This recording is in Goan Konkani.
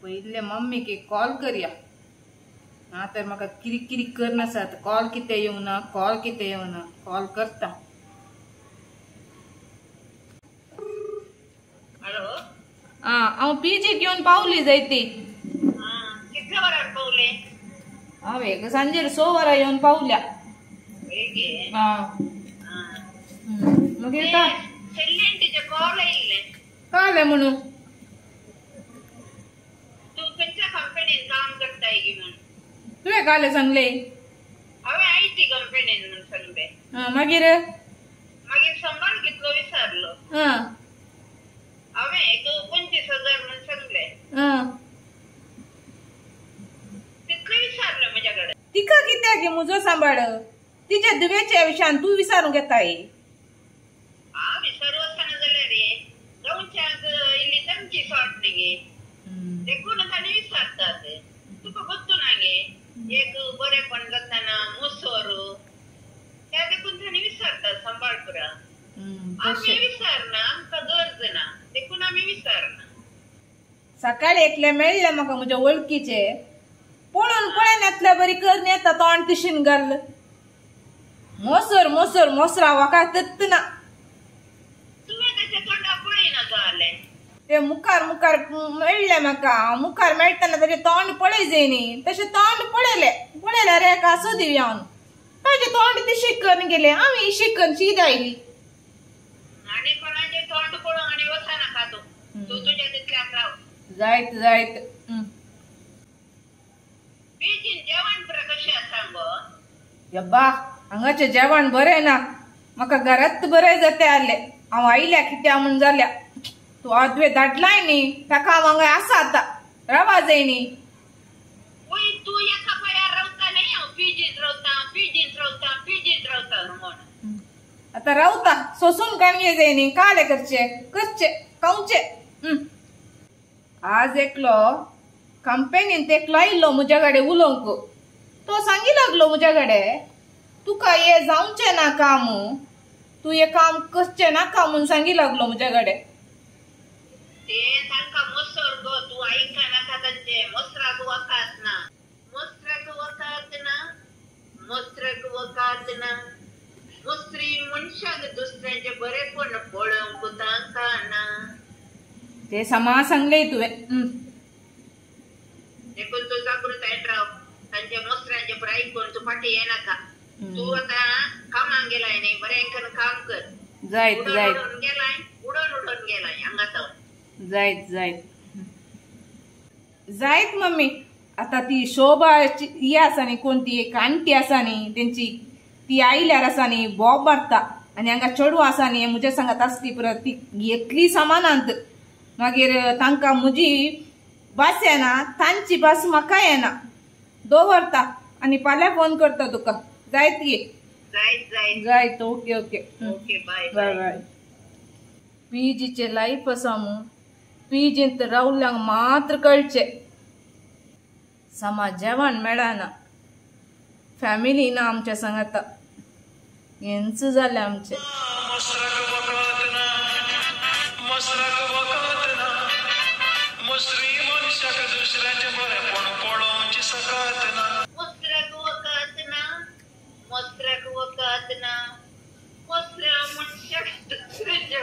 पयले मम्मीक एक कॉल करया, ना तर म्हाका किरी करनासात। कॉल कितें येवना, कॉल कितें येवना, कॉल करता। हॅलो, हांव पीजीक येवन पावली जायती। कितल्या वरार पावले? हांव एक सांजेर 6 वरां येवन पावल्या। मागीर कॉल येयल्ले काले म्हणून तूं खंयच्या कंपनीन काम करताय म्हणून तुवें काले सांगले? हांवें IT कंपनीन म्हणून सांगले। मागीर मागीर सांबाळ कितलो विचारलो, हांवें एक 25,000 म्हणून सांगले। तितले विचारले म्हज्या कडेन। तिका कित्याक म्हजो सांबाळ? तिच्या दुवेच्या विशयान तूं विचारूंक येताय? हांव विचारू वचना जाल्यार रे गांवच्याक इल्ली चमची सॉट न्ही देखून तांणी विचारतात। तुका गोत्तू ना गे एक बरेपण जाताना मुसोर त्या देखून तांणी विचारतात सांबाळ पुरा। आमी विचारना, आमकां गरज ना देखून आमी विचारना। सकाळी एकले मेळ्ळे म्हाका म्हज्या वळखीचे, पळोवन पळयनातल्या बरी करून येता तोंड तिशीन घाल। मोसर मोसर मोसरा वाका तत्त ना। तुवें ताच्या तोंडा पळयना जालें? ते मुखार मुखार मेळ्ळे म्हाका, मुखार मेळटना ताजें तोंड पळय जाय न्ही, तशें तोंड पळयलें, पळयल्यार एक आसूं दिवया हांव। ताजें तोंड ती करून गेलें, हांव शिकन शीद आयली। आनी कोणाचें तोंड पळोवंक आनी वचनाका तूं, तूं तुज्या तितल्याक राव। जायत जायत। बेगीन जेवण पुरा कशें आसा गो? यब्बा, हांगाचें जेवण बरें ना, म्हाका घरांत बरें जाता आसलें। हांव आयल्या कित्याक म्हूण जाल्या। तूं आदवे धाडलाय न्ही ताका हांव हांगा आसा आतां रावा जाय न्ही। वय तूं एका पांयार रावता न्ही, हांव पीजींत रावता, पीजींत रावता, पीजींत रावता म्हूण। आतां रावता सोसून काणये जाय न्ही, काले करचे करचे खावचे। आज एकलो कंपनीन एकलो आयिल्लो म्हज्या कडेन उलोवंक, तो सांगी लागलो म्हज्या कडेन तुका हे जावचें ना काम, तूं हें काम करचें नाका म्हूण सांगी लागलो म्हज्या कडेन। ते तांकां मोसर गो, तूं आयकनाका तांचें। मोसराक वकात ना, मोसराक वकात ना, मोसराक वकात ना। मोसरी मनशाक दुसऱ्यांचें बरेपण पळोवंक तांकां ना। ते समा सांगलें तुवें। देखून तूं जागृतायेन राव, तांच्या मोसऱ्यांचें पुराय आयकून तूं फाटीं येनाका। तूं आतां कामाक गेलाय न्ही, बरें करून काम कर। जायत जायत उडोवन गेलाय, उडोवन उडोवन गेलाय हांगा तो। जायत जायत जायत मम्मी। आतां ती शोभाची ही आसा न्ही, कोण ती एक आंटी आसा न्ही तेंची, ती आयल्यार आसा न्ही बोब मारता आनी हांगा चेडूं आसा न्ही म्हज्या सांगात आसली परत ती घेतली सामानांत। मागीर तांकां म्हजी भास येना, तांची भास म्हाका येना। दवरता आनी फाल्यां फोन करता तुका। जायत गे? जायत जायत जायत। Okay okay okay, bye bye bye. पीजीचें लायफ आसा मू, पीजींत रावल्यांक मात्र कळचें। समा जेवण मेळना, फॅमिली ना आमच्या सांगाता, हेंच जालें आमचें। मोसराक वकात ना, मोसराक वकात ना, मोसरा मनशाक दुसऱ्यांचें